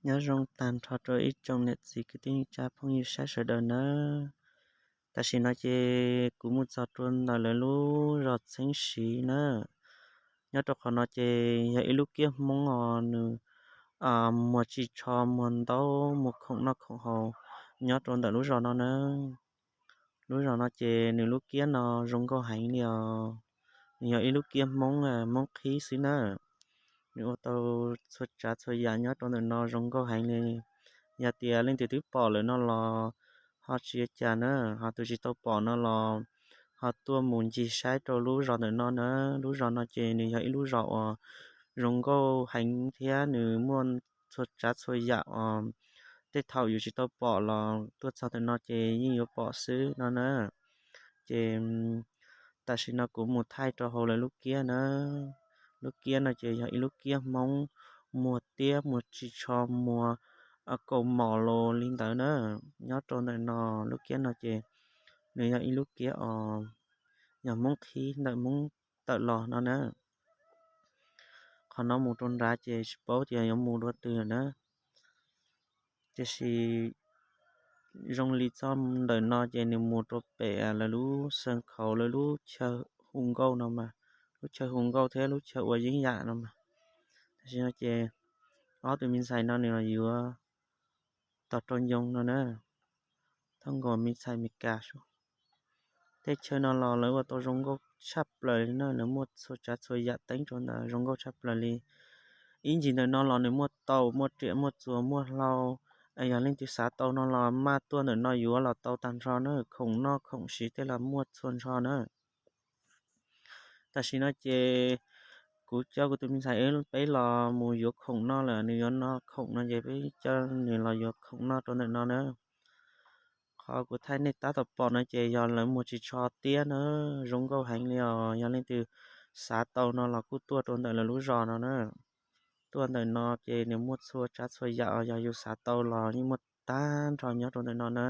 Nyob zoo tag nrho rau ib tsoom niam txiv kwv tij neej tsa phooj ywg saib sawv daws nawb. Tam sim no ces kuv mus txog rau ntawm lawv lub zos Txheeb Siv na. Nyob rau qhov no ces yog ib lub kiab Hmoob os, nws muag tsis tsho, muag ntaub, muag khoom noj khoom haus nyob rau ntawm lub zos no na. Lub zos no ces nws lub kiab no zoo nkauj heev li os. Nws yog ib lub kiab Hmoob, Hmoob qhib xwb na. Nws ua tau txhua tsav txhua yam nyob rau ntawm no zoo nkauj heev li. Yog tias leej twg twb pom lawm no los ho tsis ua cas na, ho tus tsis tau pom no los ho tuaj mus ncig saib rau lub zos ntawm no na. Lub zos no ces nws yog ib lub zos uas zoo nkauj heev thiab nws muaj txhua tsav txhua yam uas tej thaum yus tsis tau pom los tuaj txog ntawm no ces yeej yuav pom xwb no na. Ces tam sim no kuv mus thaij rau hauv lawv lub kiab na. Lub kiab no ces yog ib lub kiab Hmoob muag tiab, muag tsis tsho, muag kaus mom los li ntawd na. Nyob rau ntawm no, lub kiab no ces nws yog ib lub kiab os, yog Hmoob qhib ntawm Hmoob tawm los no na. Qhov no mus rau nrad ces tsis paub tias yuav mus dua twg na. Tiam sis zoo li txoj ntawm no ces nws mus rau pem lawv lub xeev khaus, lawv lub chaw hu nkauj no mas, lub chaw hu nkauj thiab lub chaw ua yeeb yam no mas. Tam sim no ces ob tug me ntxhais no nws los yuav tos rau ncoo no na, thoob nkaus me ntxhais Meskas. Tej chaw no los lawv ua tau zoo nkauj tshaj plaws li na, nws muaj txhua tsav txhua yam teeb rau ntawd zoo nkauj tshaj plaws li. Ib ntsis ntawm no los nws muaj taus, muaj riam, muaj txuas, muaj hlau. Yog leej twg xav tau no los maj tuaj ntawm no yuav los tau tag nrho na, khoom noj khoom siv tej los muaj txhua nrho na. Tam sim no ces kuv coj kuv tus me ntxhais peb los mus yuav khoom noj lawm, nws yuav noj khoom no ces peb coj nws los yuav khoom noj rau ntawm no na. Qhov kuv thaij nej tab tom pom no ces yog lawv muag tsis tsho tiab na, zoo nkauj heev li os. Yog leej twg xav tau no los kuj tuaj rau ntawm lawv lub zos no na. Tuaj ntawm no ces nws muaj txhua tsav txhua yam os, yog yus xav tau los yeej muaj tag nrho nyob rau ntawm no na.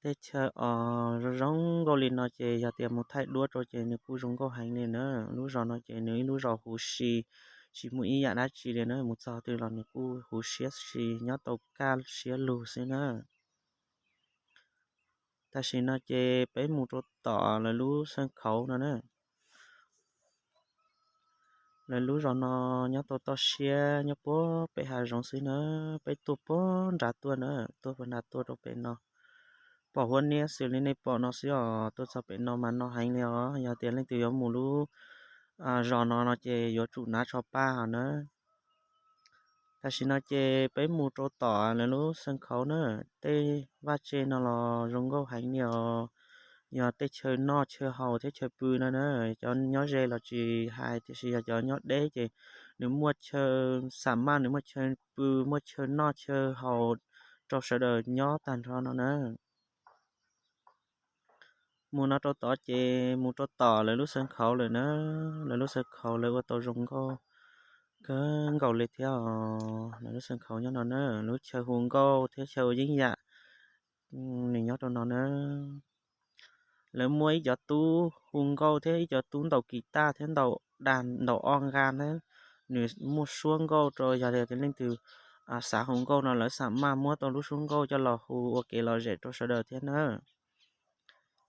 Tej chaw os zoo zoo nkauj li no ces yog tias mus thaij duab rau ces nws kuj zoo nkauj heev li na. Lub zos no ces nws ib lub zos huv si, tsis muaj ib yam dab tsi li na, mus txog twg los nws kuj huv siab si, nyob tau kaj siab lug xwb na. Tam sim no ces peb mus rau tom lawv lub xeev khauv no na. Lawv lub zos no nyob tau toj siab nyob puag pem hav zoov xwb na, peb tuaj puag nrad tuaj na, tuaj puag nrad tuaj rau pem no. Pom huab niab xws li nej pom no xwb os, tuaj txog pem no mas no heev li os. Yog tias leej twg yuav mus lub zos no no ces yuav tsum hnav tsho paj os na. Tam sim no ces peb mus rau tom lawv lub xeev khauv na, tej vaj tse no los zoo nkauj heev li os. Yog tej chaw noj chaw haus thiab chaw pw no na, cov nyob ze los tsis hais, tiam sis yog cov nyob deb ces nws muaj chaw xam maj, nws muaj chaw pw, muaj chaw noj chaw haus rau sawv daws nyob tag nrho no na. Mus no rau tod ces mus rau tom lawv lub xeev khauv lawm na. Lawv lub xeev khauv lawv ua tau zoo nkauj kawg nkaus li thiab os. Lawv lub xeev khauv nyob no na, lub chaw hu nkauj thiab chaw ua yeeb yam, nws nyob rau no na. Lawv muaj ib cov tub hu nkauj thiab ib cov tub ntaus kis taj thiab ntaus dag ntaus oj nqa thiab, nws muaj suab nkauj rau yog tias leej twg xav hu nkauj no lawv xam maj muab tau lub suab nkauj coj los hu ua kev lom zem rau sawv daws thiab na.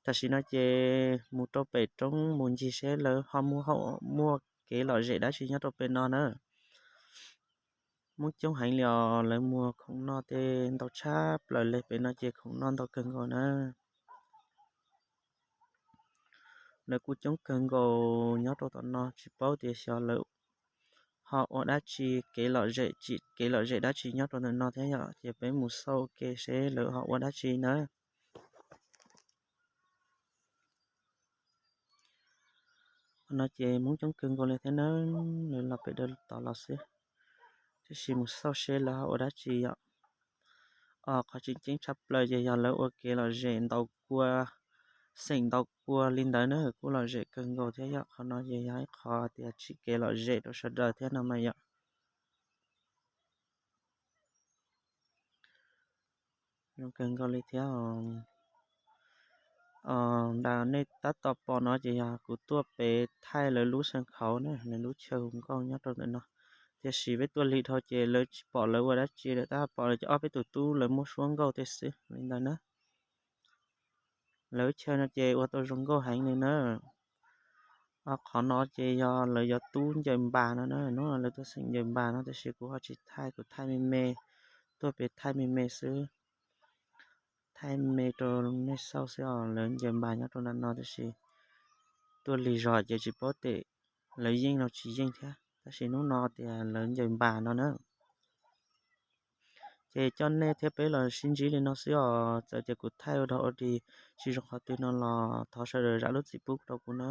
Tam sim no ces mus rau pem roob mus ncig seb lawv ho muaj hau, muaj kev lom zem dab tsi nyob rau pem no na. Muaj coob heev li os, lawv muag khoom noj tej ntau tshaj plaws li, pem no ces khoom noj ntau kawg nkaus na. Lawv kuj coob kawg nkaus nyob rau tom no, tsis paub tias xyov lawv ho ua dab tsi, kev lom zem, kev lom zem dab tsi nyob rau ntawm no thiab yom. Ces peb mus xauj ua ke seb lawv ho ua dab tsi na. Qhov no ces Hmoob coob kawg nkaus li thiab na, lawv los pem dawm tod los xwb. Tiam sis mus xauj seb lawv ho ua dab tsi yom. Os, qhov tseem ceeb tshaj plaws ces yog lawv ua kev lom zem ntaus kua, xeem ntaus kua li ntawd na, kuj lom zem kawg nkaus thiab yom. Qhov no ces yog ib qho tias tsim kev lom zem rau sawv daws thiab no mas yom. Zoo kawg nkaus li thiab. Ntawm nej tab tom pom no ces yog kuv tuaj pem thaij lawv lub xeev khauv na, lawv lub chaw hu nkauj nyob rau ntawm no. Tiam sis peb tuaj lig dhau ces lawv tsis pom lawv ua dab tsi lawm, tab pom lawv cov ob peb tus tub lawv muab suab nkauj tej xwb li ntawd na. Lawv chaw no ces ua tau zoo nkauj heev li na. Qhov no ces yog lawv cov tub ncaws npas no na, hnub no lawv tuaj xeem ncaws npas no, tiam sis kuv ho tsis thaij, kuv thaij me me, tuaj pem thaij me me xwb. Thaij me rau nej xauj xwb os, lawv ncaws npas nyob rau ntawm no, tiam sis tuaj lig zog ces tsis paub tias lawv yeej los tsis yeej thiab, tab sis hnub no tias lawv ncaws npas no na. Ces coj nej thiab peb los sib ntsib li no xwb os, txawm tias kuv thaij ua dog ua dig tsis zoo qhov twg no los thov sawv daws zam lub txim pub rau kuv na.